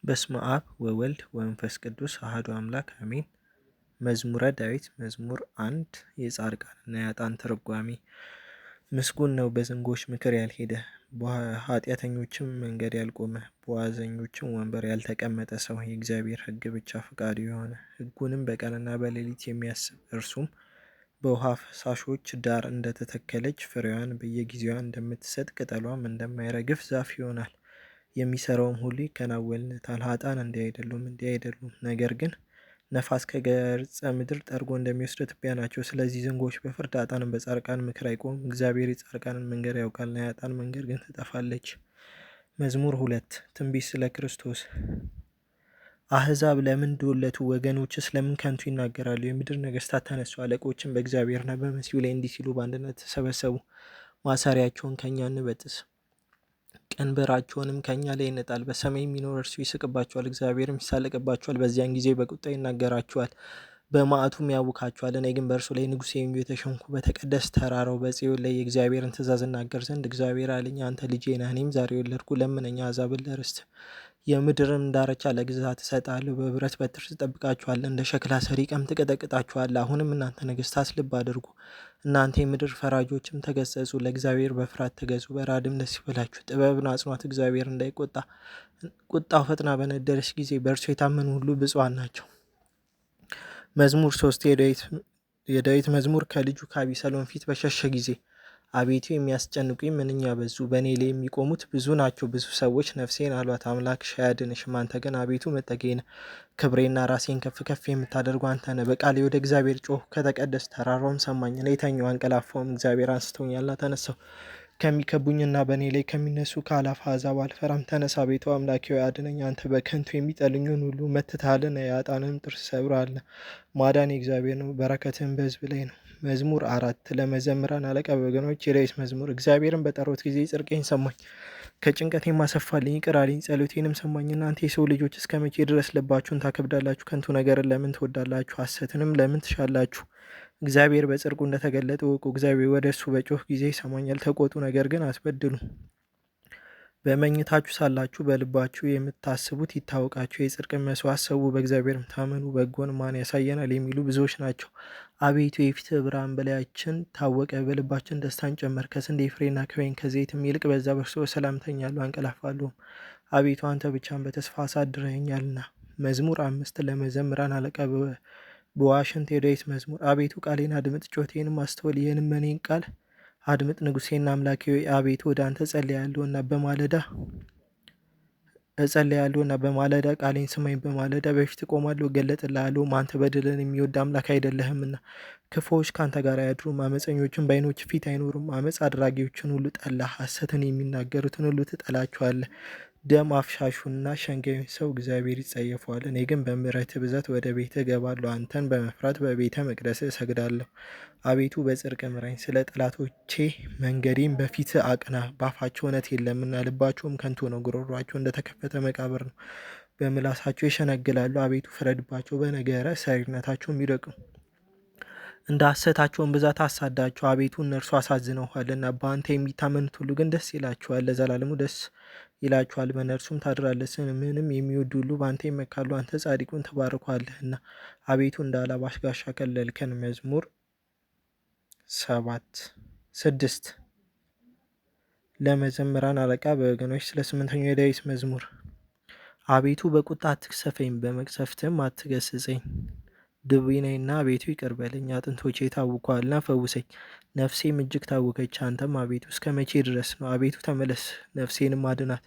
በስመ አብ ወወልድ ወመንፈስ ቅዱስ አሐዱ አምላክ አሜን። መዝሙረ ዳዊት መዝሙር 1 የጻድቃንና የኃጥአን ትርጓሜ። ምስጉን ነው በዝንጎች ምክር ያልሄደ፣ በኃጢአተኞችም መንገድ ያልቆመ፣ በዋዘኞችም ወንበር ያልተቀመጠ ሰው፣ የእግዚአብሔር ሕግ ብቻ ፈቃዱ የሆነ፣ ሕጉንም በቀንና በሌሊት የሚያስብ፣ እርሱም በውሃ ፈሳሾች ዳር እንደተተከለች፣ ፍሬዋን በየጊዜዋ እንደምትሰጥ፣ ቅጠሏም እንደማይረግፍ ዛፍ ይሆናል። የሚሠራውም ሁሉ ይከናወንለታል። ኃጥአን እንዲህ አይደሉም፣ እንዲህ አይደሉም፣ ነገር ግን ነፋስ ከገጸ ምድር ጠርጎ እንደሚወስድ ትቢያ ናቸው። ስለዚህ ዝንጎች በፍርድ ኃጥአንም በጻድቃን ምክር አይቆሙም። እግዚአብሔር የጻድቃንን መንገድ ያውቃልና የኃጥአን መንገድ ግን ትጠፋለች። መዝሙር 2 ትንቢት ስለ ክርስቶስ። አሕዛብ ለምን ዶለቱ? ወገኖችስ ለምን ከንቱ ይናገራሉ? የምድር ነገሥታት ተነሱ፣ አለቆችም በእግዚአብሔርና በመሲሁ ላይ እንዲህ ሲሉ በአንድነት ተሰበሰቡ። ማሰሪያቸውን ከእኛ እንበጥስ፣ ቀንበራቸውንም ከእኛ ላይ እንጣል። በሰማይ የሚኖር እርሱ ይስቅባቸዋል፣ እግዚአብሔርም ይሳለቅባቸዋል። በዚያን ጊዜ በቁጣ ይናገራቸዋል፣ በመዓቱም ያውካቸዋል። እኔ ግን በእርሱ ላይ ንጉሥ ሆኜ የተሾምኩ በተቀደሰ ተራራው በጽዮን ላይ የእግዚአብሔርን ትእዛዝ እናገር ዘንድ እግዚአብሔር አለኝ፣ አንተ ልጄ ነህ፣ እኔም ዛሬ ወለድኩህ። ለምነኝ፣ አሕዛብን ለርስት የምድርም ዳርቻ ለግዛት እሰጥሃለሁ። በብረት በትር ትጠብቃቸዋለህ፣ እንደ ሸክላ ሰሪ ዕቃም ትቀጠቅጣቸዋለህ። አሁንም እናንተ ነገሥታት ልብ አድርጉ፣ እናንተ የምድር ፈራጆችም ተገሠጹ። ለእግዚአብሔር በፍርሃት ተገዙ፣ በራድም ደስ ይበላችሁ። ጥበብን አጽኗት፣ እግዚአብሔር እንዳይቆጣ ቁጣው ፈጥና በነደደች ጊዜ በእርሱ የታመኑ ሁሉ ብፁዓን ናቸው። መዝሙር 3 የዳዊት መዝሙር ከልጁ ከአቤሴሎም ፊት በሸሸ ጊዜ። አቤቱ የሚያስጨንቁኝ ምንኛ በዙ! በእኔ ላይ የሚቆሙት ብዙ ናቸው። ብዙ ሰዎች ነፍሴን አሏት፣ አምላክሽ አያድንሽም። አንተ ግን አቤቱ መጠጊያዬ ነህ፣ ክብሬና ራሴን ከፍ ከፍ የምታደርጉ አንተ ነህ። በቃሌ ወደ እግዚአብሔር ጮኽሁ፣ ከተቀደሰ ተራራውም ሰማኝ። እኔ ተኛሁ አንቀላፋሁም፣ እግዚአብሔር አንስቶኛልና ተነሳሁ። ከሚከቡኝና በእኔ ላይ ከሚነሱ ከአላፍ አሕዛብ አልፈራም። ተነሳ አቤቱ አምላኬ ሆይ አድነኝ። አንተ በከንቱ የሚጠሉኝን ሁሉ መትተሃልና የኃጥአንንም ጥርስ ሰብረሃልና። ማዳን የእግዚአብሔር ነው፣ በረከትህም በሕዝብ ላይ ነው። መዝሙር 4 ለመዘምራን አለቃ በወገኖች የዳዊት መዝሙር። እግዚአብሔርን በጠራሁት ጊዜ ጽድቄን ሰማኝ፣ ከጭንቀቴም አሰፋልኝ፣ ይቅር አለኝ፣ ጸሎቴንም ሰማኝ። እናንተ የሰው ልጆች እስከ መቼ ድረስ ልባችሁን ታከብዳላችሁ? ከንቱ ነገርን ለምን ትወዳላችሁ? ሐሰትንም ለምን ትሻላችሁ? እግዚአብሔር በጽድቁ እንደተገለጠ እወቁ። እግዚአብሔር ወደ እርሱ በጮህ ጊዜ ይሰማኛል። ተቆጡ፣ ነገር ግን አትበድሉ። በመኝታችሁ ሳላችሁ በልባችሁ የምታስቡት ይታወቃችሁ። የጽድቅን መስዋዕት ሰዉ፣ በእግዚአብሔርም ታመኑ። በጎን ማን ያሳየናል የሚሉ ብዙዎች ናቸው። አቤቱ የፊትህ ብርሃን በላያችን ታወቀ፣ በልባችን ደስታን ጨመር። ከስንዴ ፍሬና ከወይን ከዘይትም ይልቅ በዛ። በእርሱ በሰላም እተኛለሁ አንቀላፋለሁም። አቤቱ አንተ ብቻህን በተስፋ አሳድረኸኛልና። መዝሙር 5 ለመዘምራን አለቃ በዋሽንት የዳዊት መዝሙር። አቤቱ ቃሌን አድምጥ፣ ጩኸቴንም አስተውል። የልመናዬን ቃል አድምጥ። ንጉሴና አምላኬ ሆይ አቤቱ ወደ አንተ እጸልያለሁና በማለዳ እጸልያለሁና በማለዳ ቃሌን ስማኝ። በማለዳ በፊትህ እቆማለሁ፣ እገለጥልሃለሁ። አንተ በደልን የሚወድ አምላክ አይደለህምና ክፉዎች ከአንተ ጋር አያድሩም፣ አመፀኞችም በዓይኖችህ ፊት አይኖሩም። አመፅ አድራጊዎችን ሁሉ ጠላህ፣ ሐሰትን የሚናገሩትን ሁሉ ትጠላቸዋለህ። ደም አፍሳሹንና ሸንጋዩን ሰው እግዚአብሔር ይጸየፈዋል። እኔ ግን በምሕረትህ ብዛት ወደ ቤትህ እገባለሁ፣ አንተን በመፍራት በቤተ መቅደስህ እሰግዳለሁ። አቤቱ በጽድቅ ምራኝ፣ ስለ ጠላቶቼ መንገዴን በፊትህ አቅና። በአፋቸው እውነት የለምና ልባቸውም ከንቱ ነው። ጉሮሯቸው እንደተከፈተ መቃብር ነው፣ በምላሳቸው ይሸነግላሉ። አቤቱ ፍረድባቸው፣ በነገረ ሰሪነታቸውም ይውደቁ። እንደ ሐሰታቸውን ብዛት አሳዳቸው። አቤቱ እነርሱ አሳዝነውሃልና። በአንተ የሚታመኑት ሁሉ ግን ደስ ይላቸዋል፣ ለዘላለሙ ደስ ይላቸዋል፣ በእነርሱም ታድራለህ። ስምህንም የሚወዱ ሁሉ በአንተ ይመካሉ፣ አንተ ጻድቁን ትባርካለህና። አቤቱ እንደ አላባሽ ጋሻ ከለልከን። መዝሙር 7 6 ለመዘምራን አለቃ በወገኖች ስለ ስምንተኛው የዳዊት መዝሙር። አቤቱ በቁጣ አትቅሰፈኝ፣ በመቅሰፍትም አትገስጸኝ። ድውይ ነኝና አቤቱ ይቅር በለኝ፣ አጥንቶቼ ታውከዋልና ፈውሰኝ። ነፍሴም እጅግ ታወከች። አንተም አቤቱ እስከ መቼ ድረስ ነው? አቤቱ ተመለስ፣ ነፍሴንም አድናት።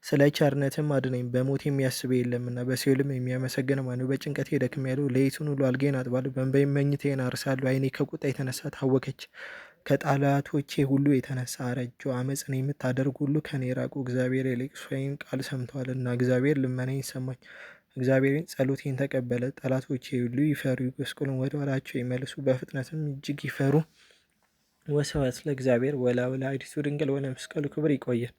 ስለ ቸርነትም አድነኝ። በሞት የሚያስብ የለምና በሲኦልም የሚያመሰግን ማነው? በጭንቀቴ ደክሜያለሁ፣ ሌሊቱን ሁሉ አልጋዬን አጥባለሁ፣ በእንባዬም መኝታዬን አርሳለሁ። ዓይኔ ከቁጣ የተነሳ ታወከች፣ ከጠላቶቼ ሁሉ የተነሳ አረጀሁ። ዓመፅን የምታደርጉ ሁሉ ከእኔ ራቁ። እግዚአብሔር የልቅሶዬን ቃል ሰምቶአልና፣ እግዚአብሔር ልመናዬን ሰማኝ። እግዚአብሔርን ጸሎቴን ተቀበለ። ጠላቶቼ ሁሉ ይፈሩ ይጎስቁሉም፣ ወደ ኋላቸው ይመልሱ፣ በፍጥነትም እጅግ ይፈሩ። ወስብሐት ለእግዚአብሔር ወለወላዲቱ ድንግል ወለመስቀሉ ክቡር። ይቆየን።